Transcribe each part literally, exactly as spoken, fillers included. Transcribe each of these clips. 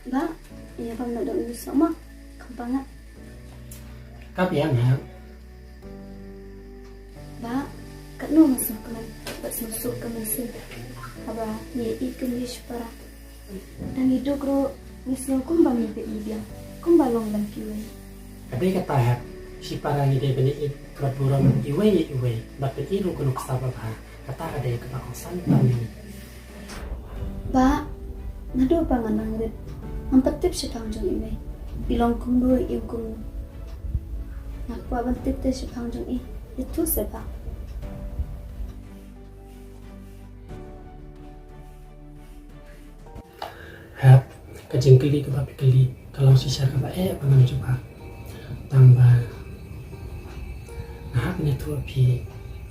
Ba, ïa bam na dong ïa soh ma. Kam pang ah. Ka biang ha. Ba, katno nga sngewkmen bad sngewsuk ka mynsiem haba ngi ïa ïeit kum ngi shipara. Tang i duk ruh ngi sngew kumba ngi peit ngi biang, kumba long ban kiwei. Ka dei kata hep, shipara ngi dei ban ïeit bad burom iwei ïa iwei bad peit ruh kano ka sa ba bha. Kata ka dei kaba kongsan tam ïa ngi. Ba, naduh ba nga nang rit ngam pat tip shaphang jong i mei. I long kumno, i ïeng kumno. Nga kwah ban tip te shaphang jong i. Ïathuh se ba. Hep, ka jingkylli kaba phi kylli ka long shisha kaba eh ba ngam jubab. Tang ba nga hap ban ïathuh ïa phi,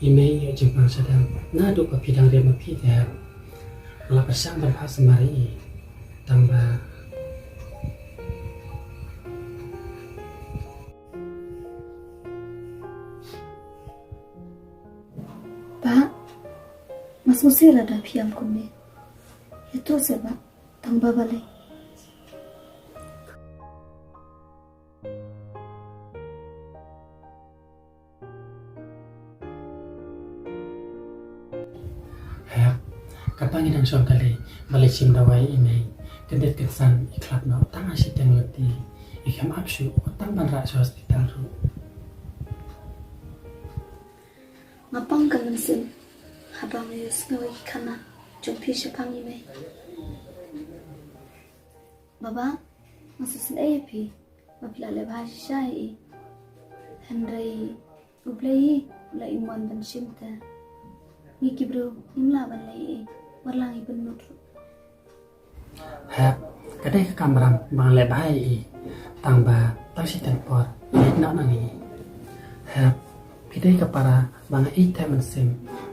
i mei i ïoh jingpang shadem naduh ba phi dang rit ma phi te hep. Nga la pyrshang ban phah sumar ïa i. Tang ba Ba, nga sngewsih lada phi ïam kumne. Ïathuh se ba, tang ba balei. Hep, kata ngi dang shong kali, balei shim dawai i mei. Kyndit kynsan i khlad noh tang ha shiteng lynti. I khlem ap shuh, tang ban rah sha hospital ruh. Nga pang ka mynsiem haba nga ïohsngew ïa ki khana jong phi shaphang i mei. Baba, nga sngewsynei ïa phi ba phi la leh bha shisha ïa i. Hynrei U Blei hi u la ïoh mon ban shim te ngi ki briew ngim lah ban leh ei ei, wat la ngi pynlut ruh. Hep, ka dei ka kamram ba nga leh bha ïa i. Tang ba tang shiteng por i leit noh na ngi. Hep, phi dei ka para ba nga ïeit thep mynsiem,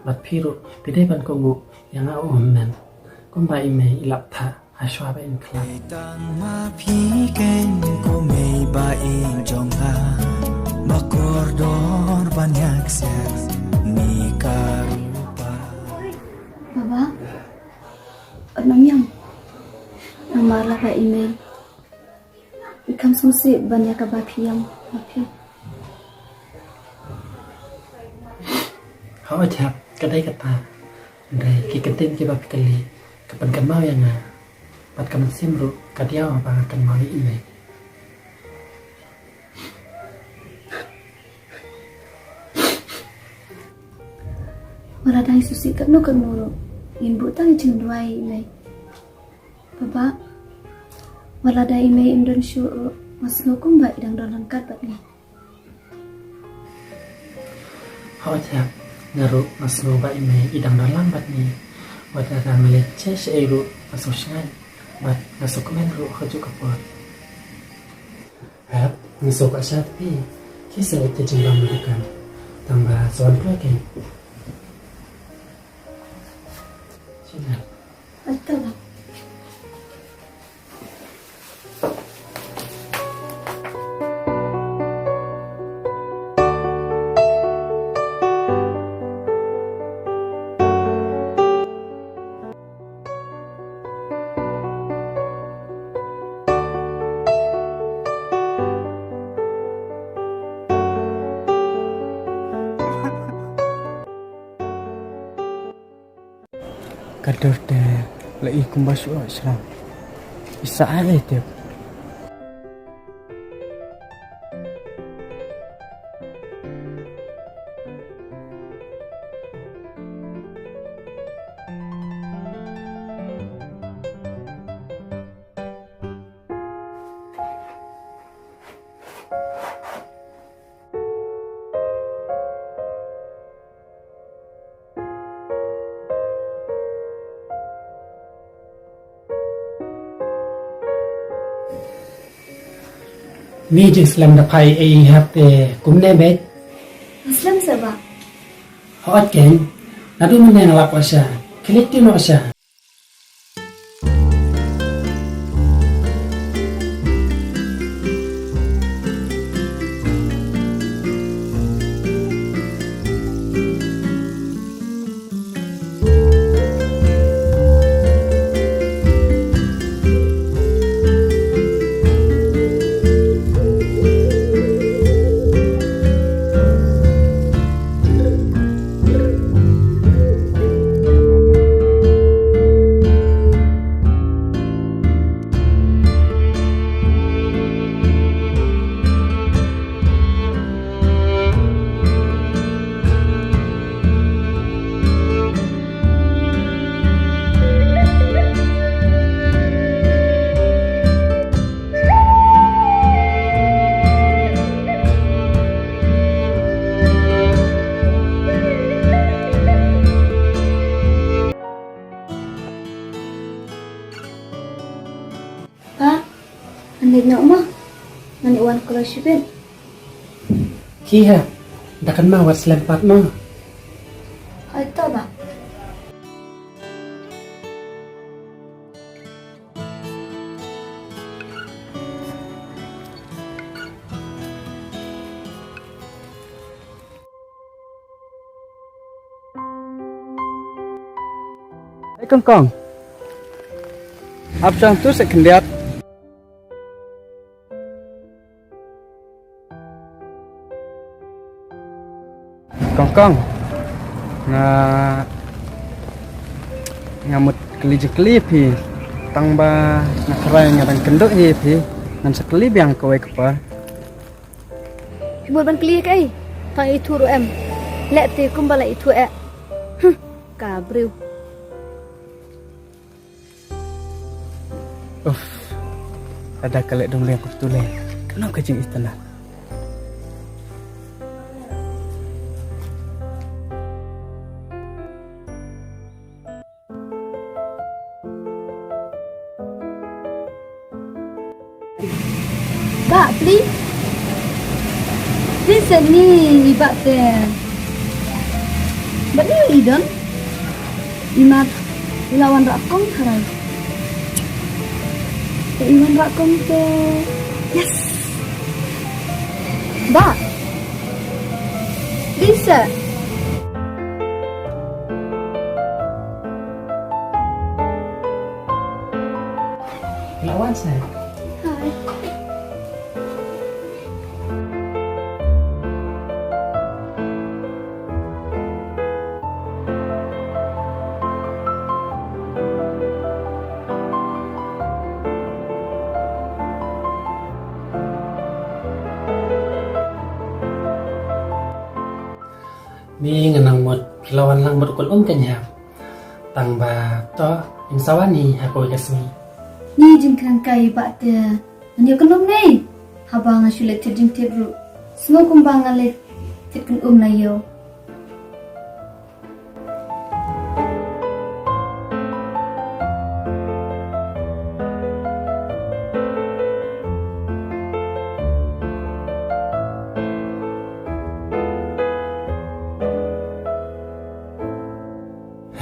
bad phi ruh phi dei ban kohnguh ïa nga u hynmen kumba i mei i lap thah ha shuwa ba in khlad. Tang ma phi ken ko mei ba ïeit jong nga, ba kordor ban ïaksiar ni ka rupa. Baba, ot nym ïam. Namar lada i mei i kham sngewsih ban ïa kaba phi ïam ma phi. Hooid hep, ka dei kata. Hynrei ki kyntien kiba phi kylli ka pynkynmaw ïa nga. Bad ka mynsiem ruh ka diaw haba nga kynmaw ïa i mei. Wat la dang sngewsih katno katno ruh ngin buh tang ïa i jingduwai i mei. Baba, wat la da i mei im don shuh ruh nga sngew kumba i dang don ryngkat bad ngi. Hooid hep, nga ruh nga sngew ba i mei i dang don lang bad ngi. Wat la dang leh shaei shaei ruh nga sngew shngaiñ bad nga sngew kmen ruh ha kajuh ka por. Hep, nga sngew ka shat phi. Ki sa leit te jingbam na dukan. Tang ba sa wan kloi kein. Shin hep. Ata ba. Ka dur te la i kumba shu ot shrang. I sa ai te. Ni jingslem da phai ei hap te kumne beit. Slem sa ba. Hooid kein. Naduh mynne nga la kwah sha. Khie leit ti noh sha. Ngeit noh ma. Ngan ïa wan kloi shibit. Ki ha. Da kan ma wat slem pat ma. Ai to ba. Hei Kongkong. Ap shang tu se khyndiat. Kongkong. Nga nga mut kylli jingkylli phi. Tang ba nga tharai nga dang kynduh hi phi. Ngan sa kylli biang kawei ka por. Phi mut ban kylli kaei? Tang ithuh ruh em. Leh te kumba la ithuh eh. Huh, ka briew. Uff. Lada ka leh dum leng kumtu leh. Kano ka jingitynnad. Bah, pli. Pli seh ni i bah te. Bad ni i don. I mat i la wan rakong tharai. Te i wan rakong te. Yes. Bah. Pli seh. Lawan seh. Hai. Ni nga nang mut phi la wan lang mut kul um kynja. Tang ba to in sa wan hi ha kawei ka sngi. Ni jingkren kai ba te ngan ïoh kynum nei. Haba nga shu leit thied jingthied ruh. Sngew kumba nga leit thied kynum na ïoh.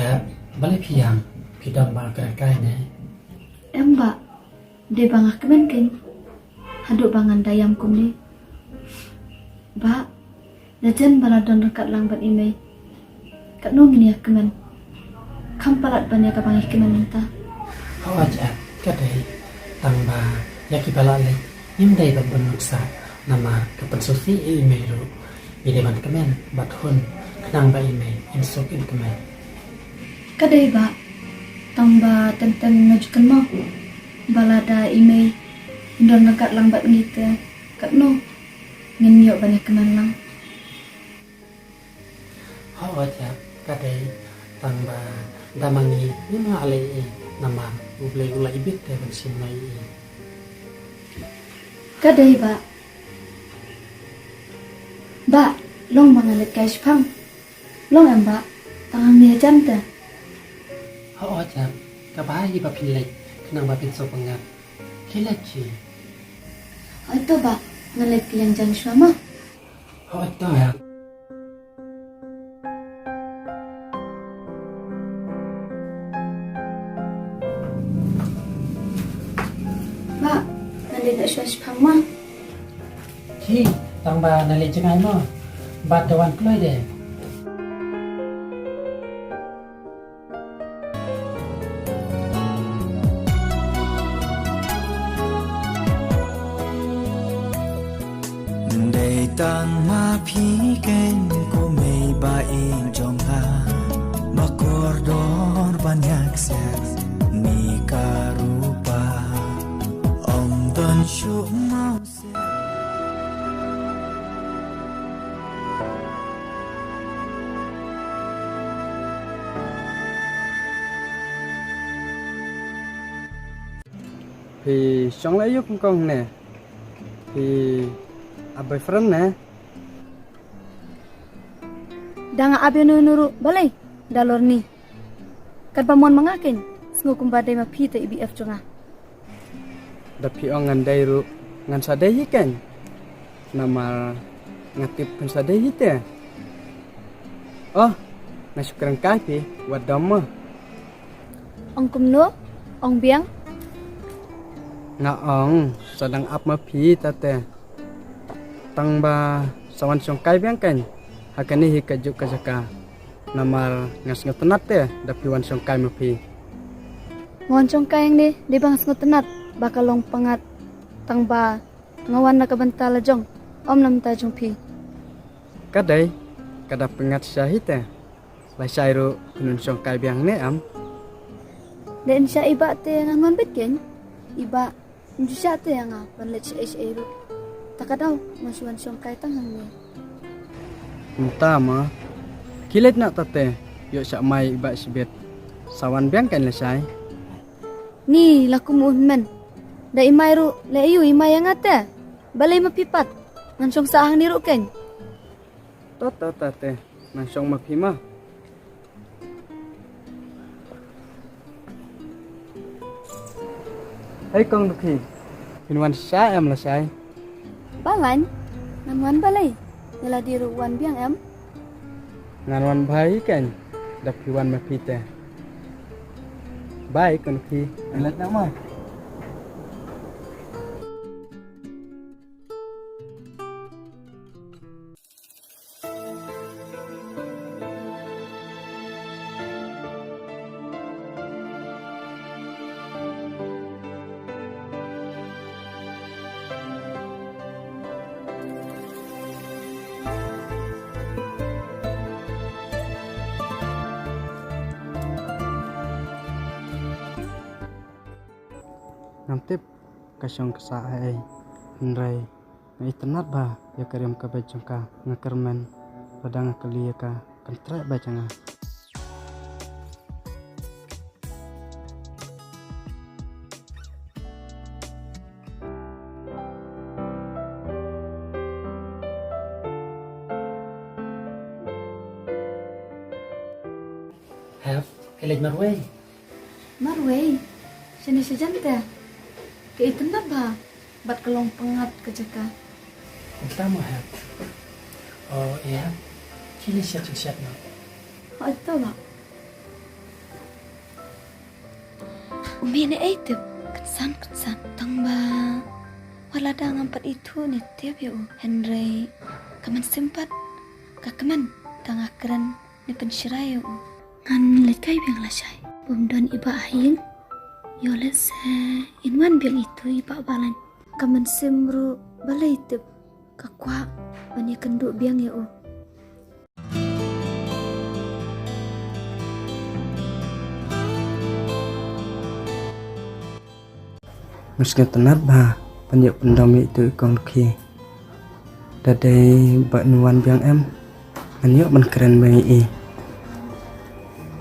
Hep, balei phi ïam, phi dom ba nga kren kai ne? Em bah, dei ba nga kmen kein. Haduh ba ngan da ïam kumne. Bah, da jan ba la don ryngkat lang bad i mei. Katno ngin ïa kmen. Kham palat ban ïa kaba ngi kmen mynta. Hooid, ka dei. Tang ba ïa kiba la leit ngim dei ban pynmut sah namar ka pynsngewsih ïa i mei ruh. Ngi dei ban kmen bad hun khnang ba i mei in suk in kmen. Ka dei bah, tang ba teng teng nga ju kynmaw ba lada i mei in don ryngkat lang bad ngi te katno ngin ïoh ban ïa kmen lang. Hooid, ka dei, tang ba da ma ngi ngim lah leh ei ei namar U Blei u la ibit te ban shim noh ei ei. Ka dei bah. Bah, long ba ngan leit kai shipang. Long em bah, tang hangne hajan te. Hooid, kaba ïa ba phin leit khnang ba phin sngewpyngngad. Khie leit seh. Hooid to bah, ngan leit pynïeng jan shuwa mo. Hooid to ïa. Bah, ngan leit noh shuwa shipang mo. Hi, tang ba ngan leit jngai mo. Bad da wan kloi de. Dei tang ma phi keiñ ko mei ba ïeit jong nga, ba kordor ban ïakser ni ka rupa. Ym don shuh mawsiang. Phi shong la ïa u Kongkong ne? Phi ap boyfriend ne? Da nga ap ïa uno uno ruh balei? Da lor ni. Katba mon ma nga keiñ, sngew kumba dei ma phi te i B F jong nga. Da phi ong ngan dei ruh, ngan sa dei hi kein. Namar nga tip phin sa dei hi te. Oh, nga shu kren kai phi, wat dom mo. Ong kumno? Ong biang? Nga ong, sa dang ap ma phi ta te. Tang ba sa wan shongkai biang kein ha kane hi ka juk ka jaka. Namar nga sngewtynnat te da phi wan shongkai ma phi. Nga wan shongkai hangne dei ba nga sngewtynnat ba ka long pyngngad, tang ba nga wan na ka bynta la jong, ym na bynta jong phi. Ka dei, ka da pyngngad shisha hi te. Lashai ruh phin wan shongkai biang ne em? Da in shah i bah te ngan wan beit kein. I bah ym ju shah te ïa nga ban leit shaei shaei ruh. Ta ka daw nga shu wan shongkai tang hangne. Mynta ma, khie leit noh ta te, ïoh shah mai i bah shibit. Sa wan biang kein lashai. Ni la kum u hynmen. Da i mai ruh la ïoh i mai ïa nga te. Balei ma phi pat? Ngan shong sah hangne ruh kein. To to ta te, nang shong ma phi ma. Hei kong Dukhi, phin wan shisha em lashai? Ba wan, ngan wan balei? Nga la dei ruh wan biang em? Ngan wan bha hi kein da phi wan ma phi te. Bye kong Dukhi. Ngan leit noh ma. Ngam tip ka shong ka sah ha ei, hynrei nga itynnad bha ïa ka rim ka beit jong ka. Nga kyrmen lada nga kylli ïa ka, kan treh beit ïa nga. Hep, ka leit marwei. Marwei? Shane shajan te? Ka itynnad bha bad ka long pyngngad ka jaka. Mynta mo Hep. O ïa, khie leit shet jingshet noh. Hooid to bah. U mih ne ei tip, kynsan kynsan tang ba wat lada ngam pat ithuh ne tip ïa u, hynrei ka mynsiem pat ka kmen tang nga kren ne pynshrai ïa u. Ngan leit kai biang lashai, bym don i bah ha ïing. Ïoh lehse in wan biang itu i bah Balang. Ka mynsiem ruh balei tip ka kwah ban ïakynduh biang ïa u. Nga sngewtynnad bha ban ïoh pyndem ïa itu i kong Dukhi. Da dei ba in wan biang em, ngan ïoh ban kren biang ïa i.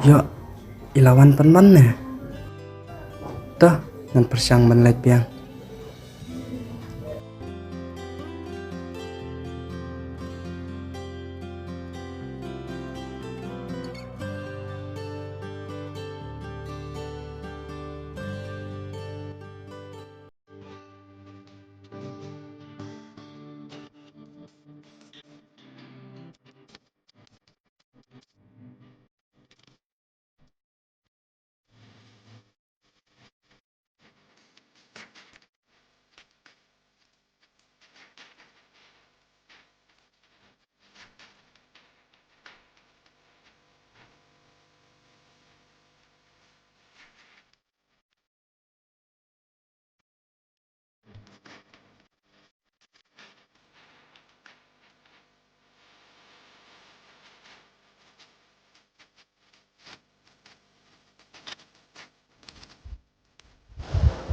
Ïoh i la wan pynban ne? To, ngan pyrshang ban leit biang.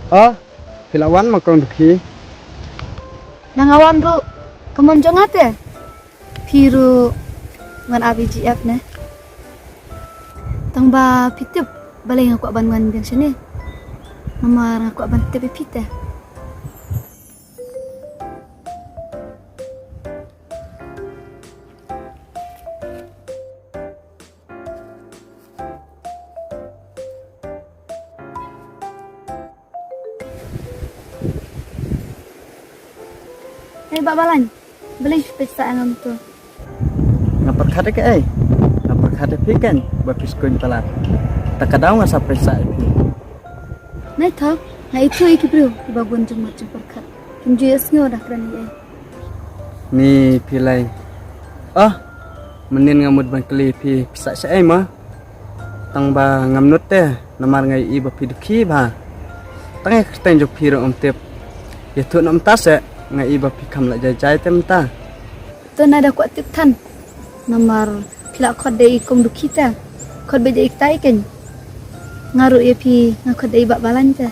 O, phi la wan ma kong Dukhi? Nga wan ruh, ka mon jong nga te. Phi ruh ngan ap ïa i G F ne? Tang ba phi tip balei nga kwah ban wan biang shane? Namar nga kwah ban tip ïa phi te. Hei, Bah Balan. Balei phi peit sah ïa nga mynta? Nga pyrkhat ïa kaei? Nga pyrkhat ïa phi kan ba phi sngewthuh palat. Ta ka daw nga sa peit sah ïa phi. Nai thaw, nga ithuh ïa ki briew kiba bun jingmut jingpyrkhat. Kim ju ïohsngew da kren ïa ei. Ni phi lei. Oh, mynnin nga mut ban kylli phi, phi sah shaei mo? Tang ba ngam nud te, namar nga ïohi ba phi dukhi bha. Tang ïa ka kyrteng jong phi ruh ngam tip. Ïathuh noh mynta seh, nga ïohi ba phi kham lah jai jai te mynta. To nada kwah tip than. Namar phi lah khot da i kong dukhi te. Khot beit da i kata i keiñ. Nga ruh ïa phi nga khot da i Bah Balan te.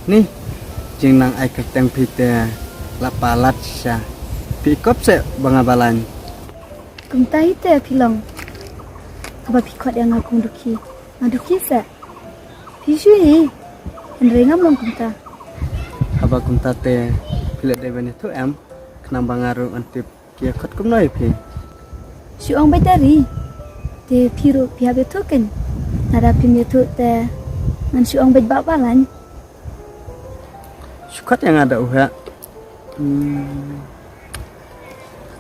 Ni, jingnang ai kyrteng phi te la palat shisha. Phi i kop seh ba nga Balan. Kumta hi te phi long. Haba phi khot ïa nga kong dukhi, nga dukhi seh. Phi shu hi. Hynrei ngam long kumta. Haba kumta te phi la dei ban ïathuh em? Khnang ba nga ruh ngan tip ki ïa khot kumno ïa phi. Shu ong beit da ri. Te phi ruh phi hap ïathuh keiñ. Lada phim ïathuh te ngan shu ong beit Bah Balan. Shu khot ïa nga da u heh. Hmm.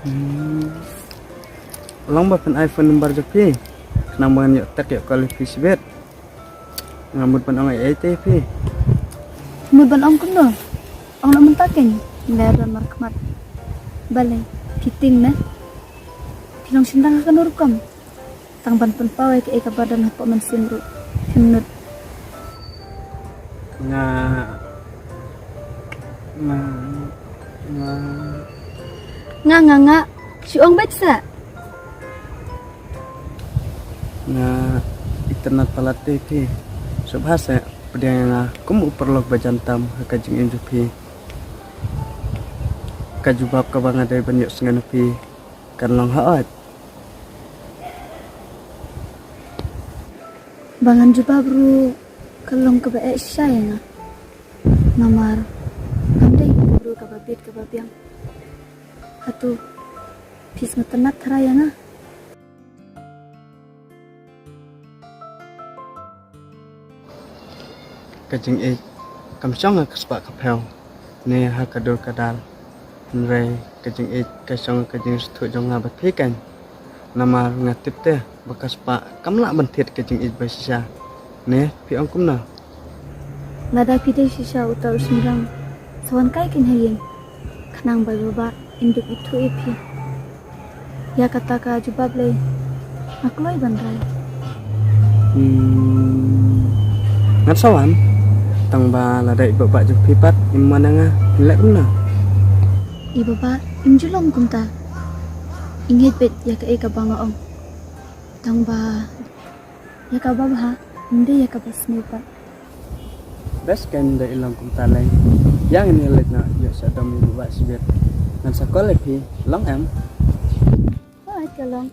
Hmm. Long ba phin ai phone number jong phi. Khnang ba ngan ïoh tek ïoh call ïa phi shibit. Nga mut ban ong ei ei te ïa phi. Mut ban ong kumno? Ong noh mynta keiñ. Nga don markhmat. Balei phi tieng ne? Phi long shynrang ha kano rukom? Tang ban pynpaw ïa kaei kaba don hapoh mynsiem ruh phim nud. Nga, nga, nga. Nga, nga, nga. Shu ong beit seh. Nga itynnad palat te phi. Sngewbha seh pdiang ïa nga kum u paralok ba jan tam ha ka jingim jong phi. Ka jubab kaba nga dei ban ïohsngew na phi kan long hooid. Ba ngan jubab ruh ka long kaba eh shisha ïa nga. Namar ngam dei ka briew kaba bit kaba biang. Hato phi sngewtynnad tharai ïa nga? Ka jingïeit kam shong ha ka spah ka phew ne ha ka dur ka dar. Hynrei ka jingïeit ka shong ha ka jingsngewthuh jong nga bad phi kan. Namar nga tip te ba ka spah kam lah ban thied ka jingïeit ba shisha. Ne phi ong kumno? Lada phi dei shisha uta u shynrang, sa wan kai keiñ ha ïing. Khnang ba i Bah Bah in dup ithuh ïa phi. Ïa kata ka jubab lei nga kloi ban rai. Hmm. Ngan sa wan. Tang ba lada i Bah Bah jong phi pat im wan ïa nga, leh kumno? I Bah Bah im ju long kumta. I ngeit beit ïa kaei kaba nga ong. Tang ba ïa kaba bha ym dei ïa kaba sniew pat. Best kan da i long kumta lei. Ïa ngin ïa leit noh ïoh sha dom i Bah Bah shibit. Ngan sa call ïa phi. Long em? Hooid ka long.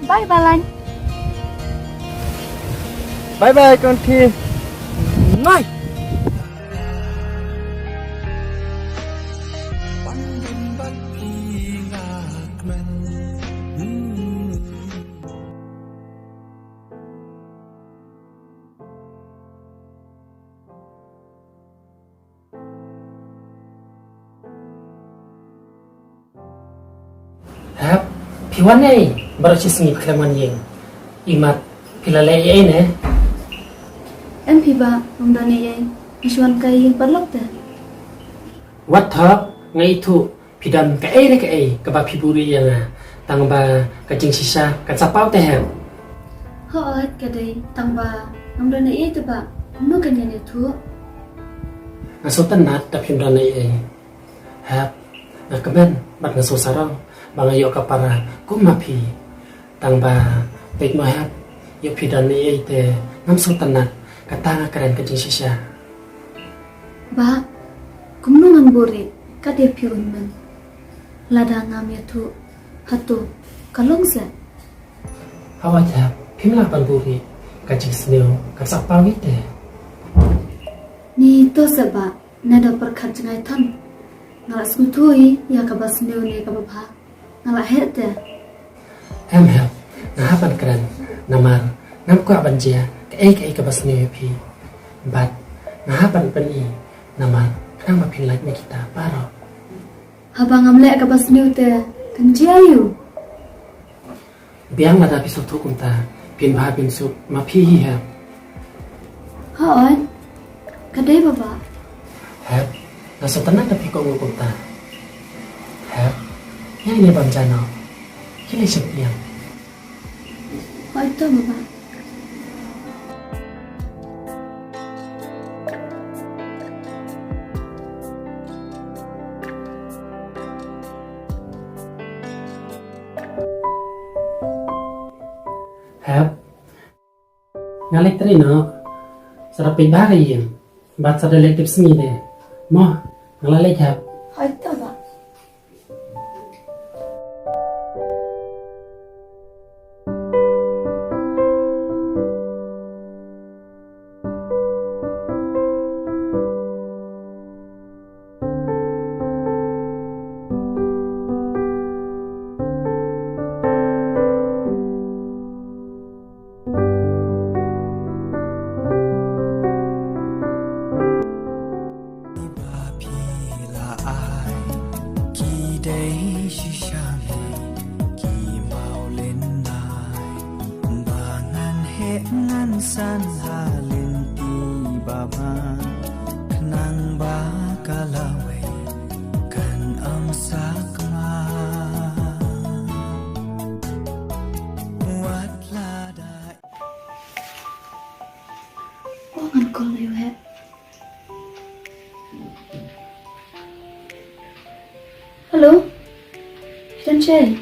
Bye Balan. Bye bye Kong Thi. Bye. Hep, phi wan ei, baroh shi sngi phi khlem wan ïing. Imat, phi la leh ei ei ne? Em phi Bah, ngam don ei ei. Nga shu wan kai ïing paralok te. Wat hok, nga ithuh, phi don kaei re kaei kaba phi buhrieh ïa nga. Tang ba ka jingshisha kan sa paw te hep. Hooid ka dei, tang ba ngam don ei ei te Bah. Kumno kan ïathuh? Nga sngewtynnad da phim don ei ei. Hep, nga kmen bad nga sngewsarong ba nga ïoh ka para kum ma phi. Tang ba peit mo hep, ïoh phi don ei ei te ngam sngewtynnad, kata nga kren ka jingshisha. Bah, kumno ngan buhrieh, ka dei phi u hynmen. Lada ngam ïathuh, hato ka long seh? Hooid hep, phim lah ban buhrieh, ka jingsniew kan sa paw hi te. Ni to seh Bah, nada pyrkhat jngai than. Nga la sngewthuh hi ïa kaba sniew ne kaba bha. Nga la heh te. Em Hep, nga hap ban kren namar ngam kwah ban jia kaei kaei kaba sniew ïa phi. Bad nga hap ban pyni namar khnang ba phin lait na kita baroh. Haba ngam leh kaba sniew te kan jia aïu? Biang lada phi sngewthuh kumta, phin bha phin suk ma phi hi Hep. Hooid, ka dei Baba. Hep, nga sngewtynnat da phi kohnguh kumta. Hep, ïa ine bam jano. Ki lei shim ïa. Hooid to Baba. Hep. Nga leit trei noh. Sa da peit bha ka ïing. Bad sa da leit tip sngi de. Mo, nga la leit Hep. Hooid to Baba. Ba phi la ai ki dei shisha me ki mawlynnai ba ngan heh ngan san ha lynti ba bha khnang ba ka lawei kan ym sakma. Wat la da. Oh, ngan call ïa u Hep. Hello. Phi don shaei?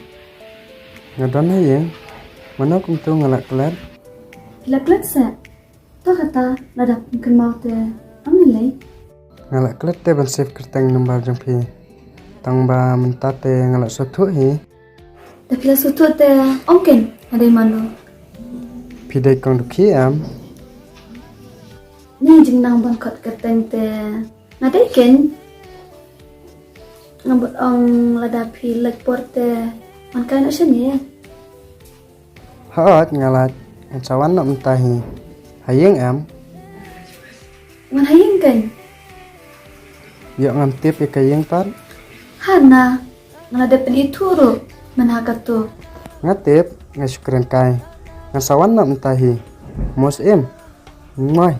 Nga don ha ïing. Mano kumto, nga la klet? Phi la klet seh? To kata lada phin kynmaw te ym lei. Nga la klet te ban save kyrteng number jong phi. Tang ba mynta te nga la sngewthuh hi. Da phi la sngewthuh te ong keiñ nga dei mano. Phi dei kong Dukhi em? Ni jingnang ban khot kyrteng te nga dei keiñ. Nga bud ong lada phi leit por te wan kai noh shane. Hooid nga leit, ngan sa wan noh mynta hi. Ha ïing em? Wan ha ïing keiñ. Ïoh ngam tip ïa ka ïing pat? Hana, nga la dep pynithuh ruh man ha kato. Nga tip, nga shu kren kai. Ngan sa wan noh mynta hi. Mos im. Moi.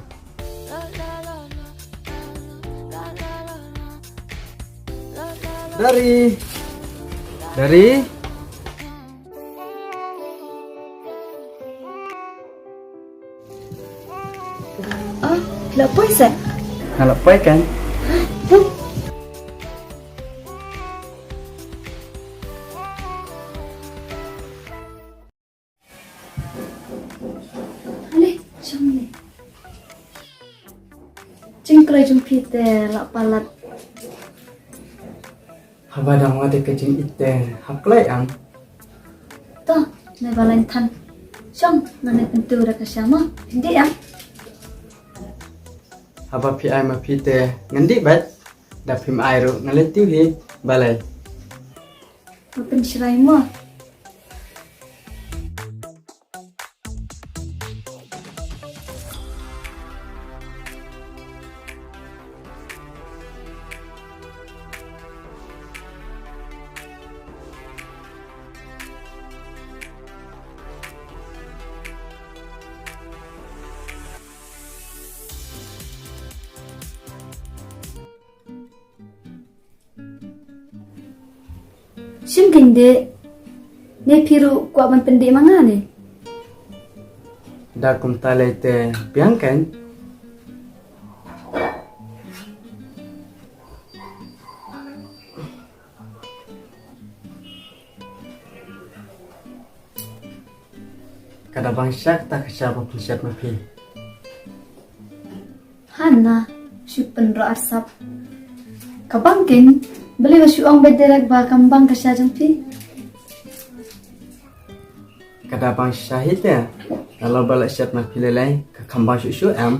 Dari. Dari. Oh, phi la poi seh? Nga la poi keiñ. Hm. Ale, shong le. Jingkloi jong phi te la palat. Haba dang wad ïa ka jingïeit te hap kloi em? To, nai ba lain than. Shong, ngan nai pyntu da ka sha mo. Phin dih em? Haba phi ai ma phi te ngan dih bad. Da phim ai ruh ngan leit tiew hi. Balei? Ba pynshrai mo. Shim keiñ de. Ne phi ruh kwah ban pyndih ma nga ne? Da kumta lei te biang keiñ. Ka da bang sha kata ka sha ba pynshet ma phi. Hana, shu pynrah arsap. Ka bang keiñ, balei ba shu ong beit direct ba kam bang ka sha jong phi. Ka da bang sha hi te, ka la ba la shet ma phi lei lei, ka kam bang shu shu em.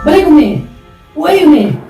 Balei kumne? Uei une?